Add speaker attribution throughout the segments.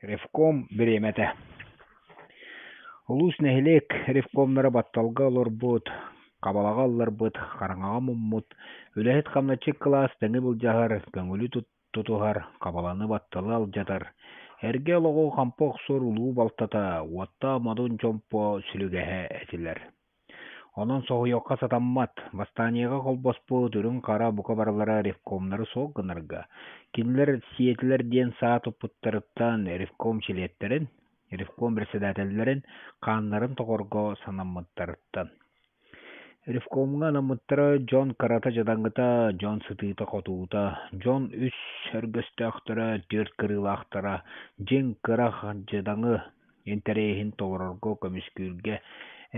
Speaker 1: Ревком бириэмэтэ. Улуус, нэһилиэк ревкомнара батталга олорбут, хабалаҕа ылларбыт, хараҥаҕа муммут, үлэһит-хамначчыт кылаас тэҥи былдьаһар, көҥүлү тутуһар, хабаланы батталы алдьатар, эргэ олоҕу хампы охсор улуу балтата, уоттаах модун чомпо сүлүгэһэ этилэр. Онон соһуйуохха сатаммат, бастаанньыга холбоспут үрүҥ-хара бука барылара ревкомнары суох гынарга, кинилэр сиэтилэр диэн саа туппуттарыттан ревком чилиэттэрин, ревком председателлэрин хааннарын тоҕорго санаммыттарыттан. Ревкомҥа анаммыттара дьон кырата-дьадаҥыта, дьон сытыыта-хотуута, дьон үс өргөстөөхтөрө, түөрт кырыылаахтара, дьиҥ кыра дьадаҥы интэриэһин толорорго, көмүскүүргэ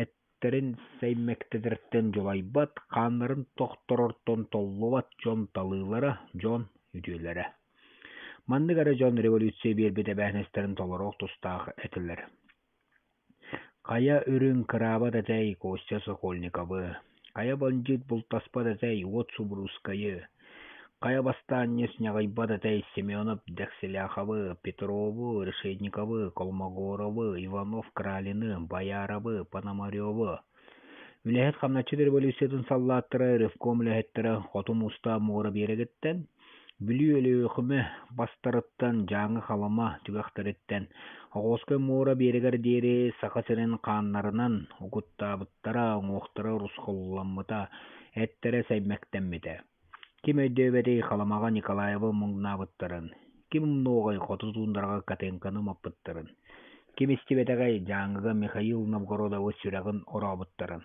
Speaker 1: эттэрин сэймэктэтэртэн дьулайбат, хааннарын тохторортон толлубат дьон талыылара, дьон үтүөлэрэ. Маннык эрэ дьон революция биэрбит эбээһинэстэрин толоруох тустаах этилэр. Хайа үрүҥ кыраабат этэй Костя Сокольниковы, хайа бандьыыт бултаспат этэй Уот Субуруускайы, хайа бастаанньыс ньаҕыйбат этэй Семенов Дэксиляховы, Петрову, Решетниковы, Колмогоровы, Иванов Кралины, Бояровы, Пономаревы. Үлэһит хамначчыт революциятын саллааттара, ревком үлэһиттэрэ Хоту Муустаах муора биэрэгиттэн, Бүлүү Өлүөхүмэ бастарыттан, Дьааҥы Халыма түгэхтэриттэн, Охотскай муора биэрэгэр диэри Саха сирин хааннарынан угуттаабыттара, уҥуохтара урусхалламмыта, эттэрэ сэймэктэммитэ. Ким өйдөөбөтүй Халымаҕа Николаевы муҥнаабыттарын, ким умнуоҕай хоту туундараҕа Катенканы умаппыттарын, ким истибэтэҕэй Дьааҥыга Михаил Новгородовы сүрэҕин орообуттарын.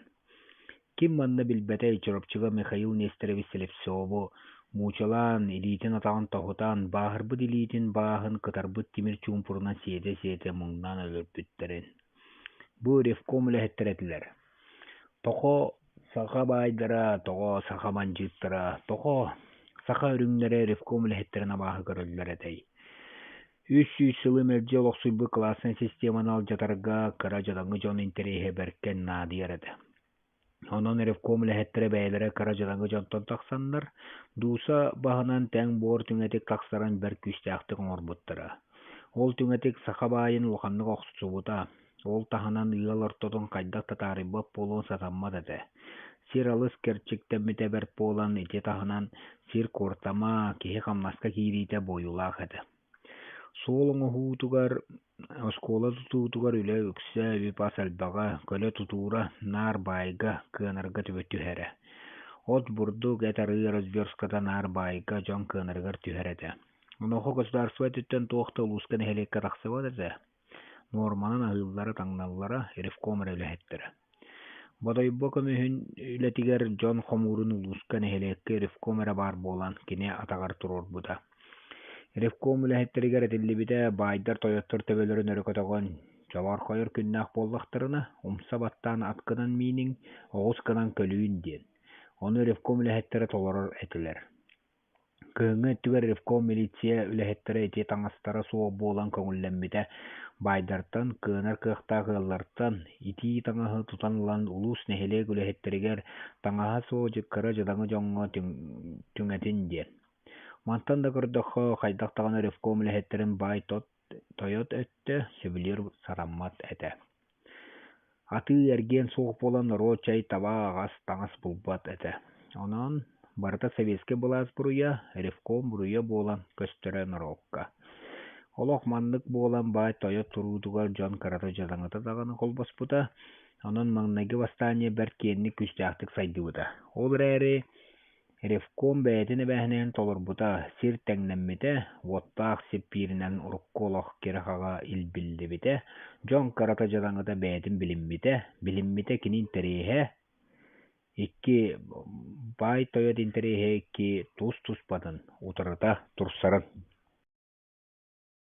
Speaker 1: Ким манна билбэтэй Чурапчыга Михаил Нестерович Слепцову муучалаан, илиитин-атаҕын тоһутан, бааһырбыт илиитин бааһын кытарбыт тимир чуумпурунан сиэтэ-сиэтэ муҥнаан өлөрбүттэрин. Бу ревком үлэһиттэрэ этилэр. Тоҕо саха баайдара, тоҕо саха бандьыыттара, тоҕо саха үрүҥнэрэ ревком үлэһиттэрин абааһы көрөллөр этэй? 300 сылы мэлдьи олохсуйбут класснай системаны алдьатарга кыра дьадаҥы дьон интэриэһэ бэркэ наадыйар этэ. Онон ревком үлэһиттэрэ бэйэлэрэ кыра дьадаҥы дьонтон тахсаннар, дууса баһынан тэҥ буор түҥэтик тахсарын бэрт күүстээхтик оҥорбуттара. Ол түҥэтик саха баайын улаханнык охсубута, ол таһынан ыал ортотун хайдах да таарыйбат буолуон сатаммат этэ. Сир алыс кэрчиктэммитэ бэрт буолан, ити таһынан сир куортама, киһи хамнаска киириитэ буойуулаах этэ. Суол оҥоһуутугар, оскуола тутуутугар үлэ үксэ, үп-ас элбэҕэ, көлө тутуура наар баайга, кыанарга түһэрэ. От, бурдук, эт арыы разверстката наар баайга, дьон кыанарыгар түһэр этэ. Онуоха государство өттүттэн туох да улууска нэһилиэккэ тахсыбат этэ. Нуорманан аһыыллара, таҥналлара, ревком эрэ үлэһиттэрэ. Бодойбо көмүһүн үлэтигэр дьон хомуурун улууска, нэһилиэккэ ревком эрэ баар буолан, кини атаҕар туруорбута. Ревком үлэһиттэригэр этиллибитэ, баайдар тойоттор төбөлөрүн өрө көтөҕөн, чобоорхойор күннээх буоллахтарына, умса баттаан ат гынан мииниҥ, оҕус гынан көлүүн диэн. Ону ревком үлэһиттэрэ толорор этилэр. Кыһыҥҥы өттүгэр ревком милиция үлэһиттэрэ ити таҥастара суох буолан көҥүллэммитэ, баайдартан, кыанар кыахтаах ыаллартан итии таҥаһы тутан ылан улуус, нэһилиэк үлэһиттэригэр таҥаһа суох кыра дьадаҥы дьоҥҥо түҥэтин диэн. Мантан да көрдөххө, хайдах даҕаны ревком үлэһиттэрин баай-тот тойот өттө сөбүлүүр сатаммат этэ. Атыы-эргиэн суох буолан норуот чэй, табаах, ас, таҥас булбат этэ. Онон барыта советскай былаас буруйа, ревком буруйа буолан көстөрө норуокка. Олох маннык буолан баай тойот туруутугар дьон кырата дьадаҥыта даҕаны холбоспута, онон маҥнайгы бастаанньа бэрт киэҥник күүстээхтик сайдыбыта. Ол эрээри Ревком бэйэтин эбээһинэһин толорбута, сир тэҥнэммитэ, уоттаах сиппииринэн урукку олох кирэ-хаҕа илбиллибитэ, дьон кырата дьадаҥыта бэйэтин билиммитэ, билиммитэ кини интэриэһэ, икки баай тойот интэриэһэ икки тус-туспатын утарыта турсарын.